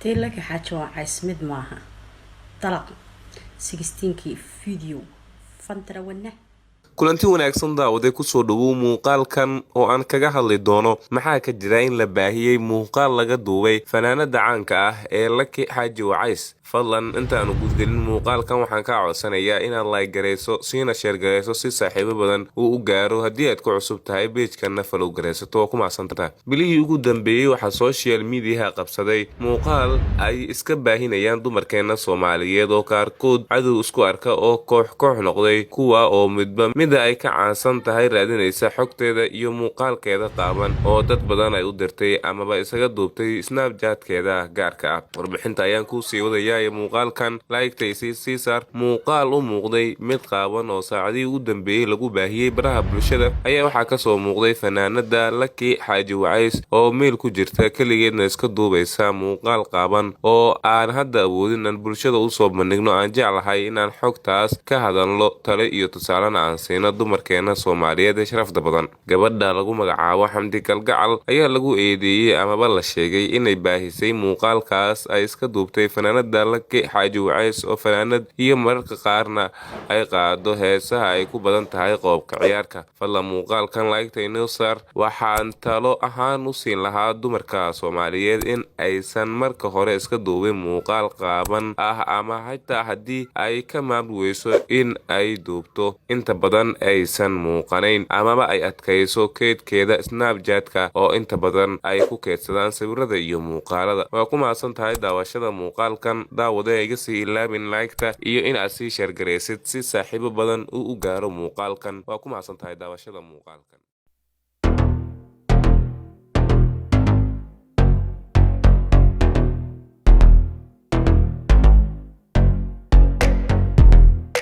Tii Laki Xaaji Wacays mid maaha. Dalaq 16-kii video fantarawana. Kulanti wanaagsan, daawade. Kusoo dhawow muuqaalkan oo aan kaga hadli doono maxaa ka jira in la baahiyey muuqaal laga duubay fanaanada caanka ah ee Laki Xaaji Wacays. Fadlan, intaanu gudgelin muuqaalkan, waxaan kaa codsanayaa inaad like garayso, siina share garayso si saaxiibo badan uu u gaaro. Haddii aad ku cusub tahay page-kana, follow garaysato, waa ku mahadsantaha. Bilihii ugu dambeeyey waxaa social media-ha qabsaday muuqaal ay iska baahinayaan dumarkeena Soomaaliyeed oo qaarkood cadow isku arka oo koox koox noqday, kuwa oo midba mida ay ka caansan tahay raadinaysa xogteeda iyo muuqaalkeeda qaaban oo dad badan ay u dirtay amaba isaga duubtay Snapchat-keeda gaarka ah. Warbixinta ayaan kuusii wadayaa ee muuqaalkan like-taysi sii saar. Muuqaal u muuqday mid qaaban oo saacadihii ugu dambeeyey lagu baahiyey baraha bulshada ayaa waxaa kasoo muuqday fanaanada Laki Xaaji Wacays oo meel ku jirta, keligeedna iska duubaysa muuqaal qaaban oo aan hadda awoodin aan bulshada usoo bandhigno. Aan jeclahay inaan xogtaas ka hadalno, tale iyo tusaalena aan siino dumarkeena Soomaaliyeed ee sharafta badan. Gabadha lagu magacaabo Xamdi Kalgacal ayaa lagu eedeeyey amaba la sheegay inay baahisay muuqaalkaas ay iska duubtay fanaanada Laki Xaaji Wacays, oo fanaanad iyo mararka qaarna ay qaado heesaha ay ku badan tahay qoobka ciyaarka. Fadlan, muuqaalkan like-ta inoo saar. Waxaan talo ahaan u siin lahaa dumarka Soomaaliyeed in aysan marka hore iska duubin muuqaal qaaban ah, ama xitaa haddii ay ka maamul weyso in ay duubto, inta badan aysan muuqanayn, amaba ay adkayso keydkeeda Snapchat-ka oo inta badan ay ku keydsadaan sawirada iyo muuqaalada. Waa ku mahadsan tahay daawashada muuqaalkan, daawade. Iga sii ilaabin like-ta iyo inaad sii share garaysid si saaxiibo badan uu u gaaro muuqaalkan. Waa ku mahadsan tahay daawashada muuqaalkan.